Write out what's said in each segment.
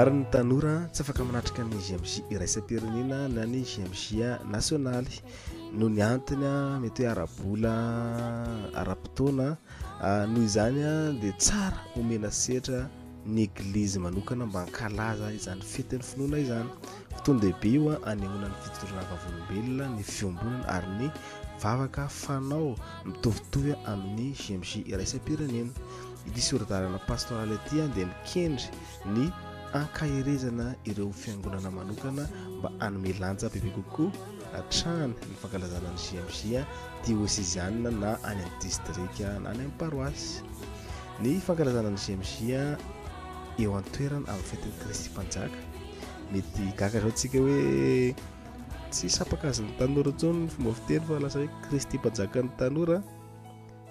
Maro ny tanora tsy afaka manatrika ny JMJ iraisam-pirenena na ny JMJ nasionaly noho ny antony mety hoe ara-bola, ara-potoana. Noho izany dia tsara omena sehatra ny Eglizy manokana mba hankalaza izany fetin'ny finoana izany. Fotoan-dehibe io anehoana ny fijoroana vavolombelona, ny fiombonana ary ny vavaka fanao mitovitovy amin'ny JMJ iraisam-pirenena. Ity sori-dalana pastoraly ity dia mikendry ny hankaherezana ireo fiangonana manokana mba hanome lanja bebe kokoa hatrany ny fankalazana ny JMJ diosezianina na any amin'ny distrika na any amin'ny paroasy. Ny fankalazana ny JMJ eo an-toerana amin'ny fetin'i Kristy Mpanjaka. Mety gaga izao tsika hoe tsy sampakazon'ny tanora intsony ny fomba fiteny fa lasa hoe Kristy Mpanjakan'ny tanora.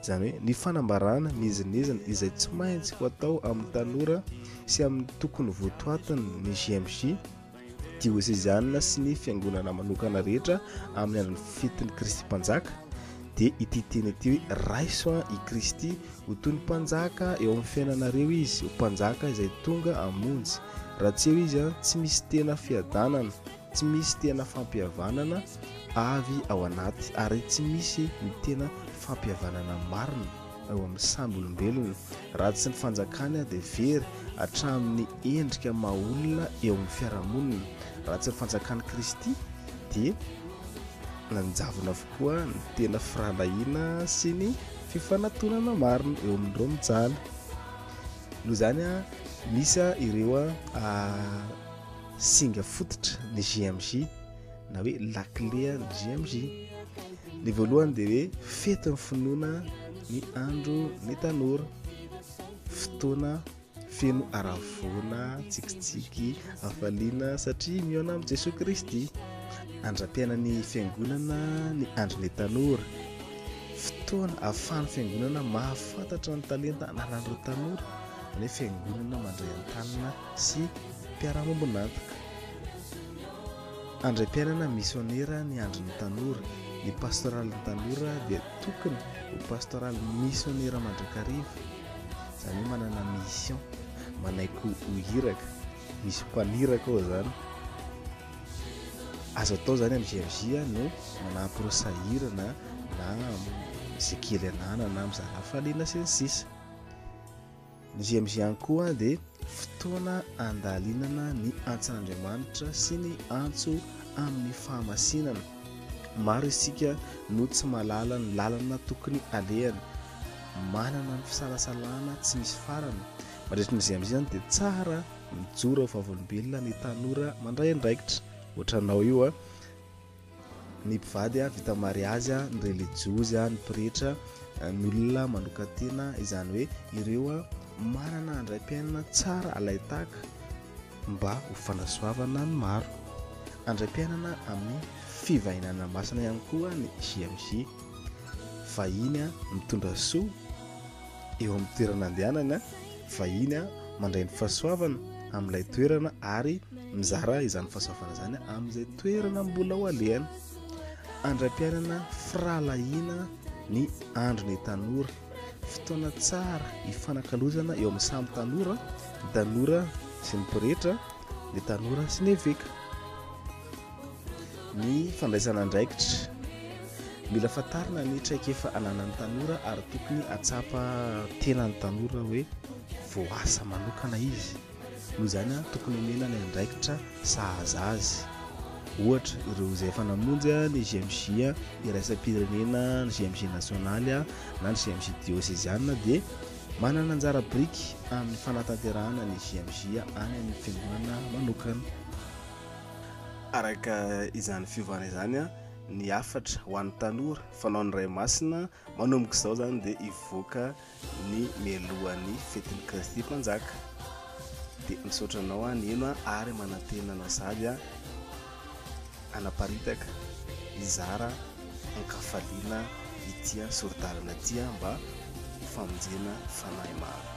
Izany hoe ny fanambarana miezinezina izay tsy maintsy ho atao amin'ny tanora sy amin'ny tokony votoatiny ny JMJ diosezianina sy ny fiangonana manokana rehetra amin'ny andron'ny fetin'i Kristy Mpanjaka dia ity teny ity hoe raiso i Kristy ho toy ny mpanjaka eo amin'ny fiainanareo izy, ho mpanjaka izay tonga hamonjy. Raha tsy eo izy, tsy misy tena fiadanana, tsy misy tena fampihavanana avy ao anaty, ary tsy misy ny tena fampihavanana marina eo amin'ny samy olombelona. Raha tsy ny fanjakany dia very hatramin'ny endrika maha olona eo amin'ny fiarahamonina. Raha tsy ny fanjakan'i Kristy dia nanjavona avokoa ny tena firahalahiana sy ny fifanatonana marina eo amin'ireo mijaly. Noho izany, misy ireo singa fototra ny JMJ na hoe lakile ny JMJ. Ny voalohany dia hoe fetin'ny finoana ny andro ny tanora, fotoana feno haravoana, tsikitsiky, hafaliana satria mihaona amin'i Jesoa Kristy. Andram-piainan'ny fiangonana ny andron'ny tanora. Fotoana ahafahan'ny fiangonana mahafantatra ny talenta ananan'ireo tanora, izany hoe fiangonana mandray an-tanana sy mpiara-miombon'antoka. Andram-piainana misionera ny andron'ny tanora. Ny pastoralin'ny tanora dia tokony ho pastoraly misionera mandrakariva, izany hoe manana mission, manaiky ho iraka, misy mpaniraka ao izany. Azo atao izany amin'ny GMJ no manampy ireo sahirana na izay kely ananana, mizara hafaliana sy ny sisa. Ny GMJ ihany koa dia fotoana andalinana ny antsan'Andriamanitra sy ny antso amin'ny fahamasinana. Maro isika no tsy mahalala ny lalana tokony alehany, manana ny fisalasalana tsy misy farany. Mandritra ny GMJ izany dia tsara mijoro ho vavolombelona ny tanora mandray andraikitra, ohatranao io. ny mpivady vita mariazy, ny relijiozy, ny pretra, ny olona manokan-tena, izany hoe ireo manana andraim-piainana tsara alain-tahaka mba ho fanasoavana ny maro. Andraim-piainana amin'ny fivahinana masina ihany koa ny JMJ. Vahiny mitondra soa eo amin'ny toerana andehanany, vahiny mandray ny fahasoavana amin'ilay toerana ary mizara izany fahasoavana izany amin'izay toerana mbola ho alehany. Andram-piainana firahalahiana ny andron'ny tanora. Fotoana tsara hifanakalozana eo amin'ny samy tanora, ny tanora sy ny pretra, ny tanora sy ny eveka. Ny fandraisana andraikitra. Mila fantarina ny traikefa ananan'ny tanora ary tokony hahatsapa tena ny tanora hoe voaasa manokana izy. Noho izany, tokony omena ny andraikitra sahaza azy. Ohatra, ireo izay efa namonjy ny GMJ iraisam-pirenena, ny GMJ nasionaly na ny GMJ dioseziana dia manana anjara biriky amin'ny fanatanterahana ny GMJ any amin'ny fiangonana manokana. Araka izany fiovana izany, ny hafatra ho an'ny tanora fanaon'ny Ray Masina manomboka izao izany dia hivoaka ny mialohan'ny fetin'i Kristy Mpanjaka. Dia misaotra anao aho niheno ary manantena anao sahady hanaparitaka, hizara an-kafaliana ity sori-dalana ity mba ho famonjena fanahy maro.